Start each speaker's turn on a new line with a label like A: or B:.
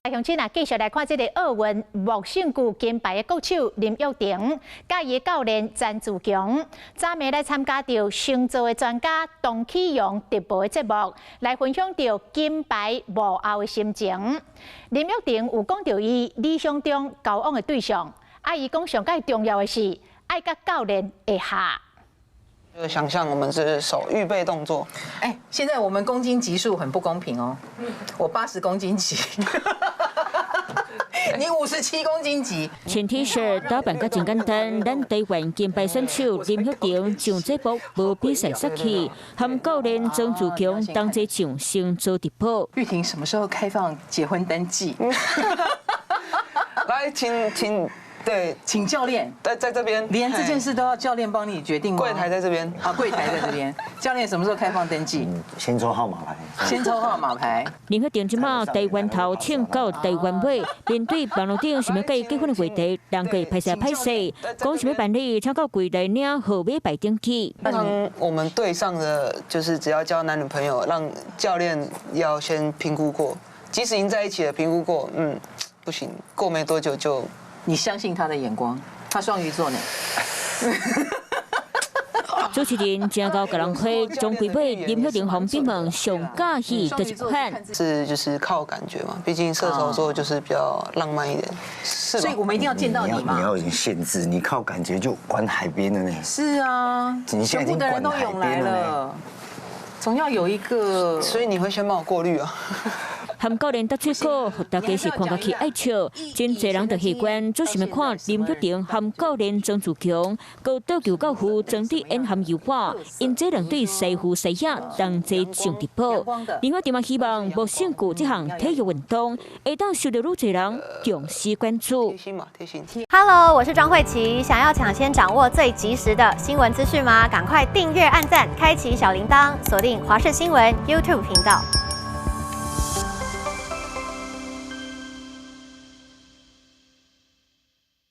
A: 鄉親啊，繼續來看這個奧運無勝具金牌的國手林育庭，佮伊的教練詹自強，昨暝來參加著星座的專家唐啟陽直播的節目，來分享著金牌幕後的心情。林育庭有講著伊理想中交往的對象，啊，伊講上蓋重要的是愛佮教練會合。
B: 就想象我們是手預備動作。
C: 哎，現在我們公斤級數很不公平哦，我80公斤級，你57公斤級。
D: 穿 T 恤打扮甲真簡單，咱台灣金牌選手林育庭上節目無比賽殺氣，和教練曾自強同齊上星座直播。
C: 育庭什麼時候開放結婚登記？
B: 來，請請。對，
C: 請教練
B: 在這邊，
C: 連這件事都要教練幫你決定嗎？
B: 櫃檯在這邊，
C: 啊，櫃檯在這邊。教練什麼時候開放登記？
E: 先抽號碼牌。
C: 先抽號碼牌。
D: 林育庭這馬台灣頭唱到台灣尾，面對網路頂想欲佮伊結婚的話題，人會歹勢歹勢，講想欲辦理，請到櫃台領號碼牌登記。
B: 通常我們隊上的就是只要交男女朋友，讓教練要先評估過，即使已經在一起了，評估過，不行，過沒多久就。
C: 你相信他的眼光，他雙魚座呢。
D: 主持人真𠢕共人批，終歸尾林育庭予逼問上佮意佗一款？
B: 是就是靠感覺嘛，畢竟射手座就是比較浪漫一點，是。
C: 所以我們一定要見到你嘛。
E: 你要有點限制，你靠感覺就管海邊了呢。
C: 是啊，
E: 你現在已經管海邊了，
C: 總要有一個。
B: 所以你會先幫我過濾啊。
D: 和教練搭喙鼓，大家是看甲去愛笑，真濟人就習慣做想欲看林育庭和教練曾自強，閣桌球教父曾智恩和尤華，𪜶這兩對師父師爺同齊上直播。林育庭嘛希望無勝具這項體育運動會當受到愈濟人重視關注。
B: 貼心嘛，貼心。
F: Hello，我是莊慧琪，想要搶先掌握最及時的新聞資訊嗎？趕快訂閱、按讚、開啟小鈴鐺，鎖定華視新聞 YouTube 頻道。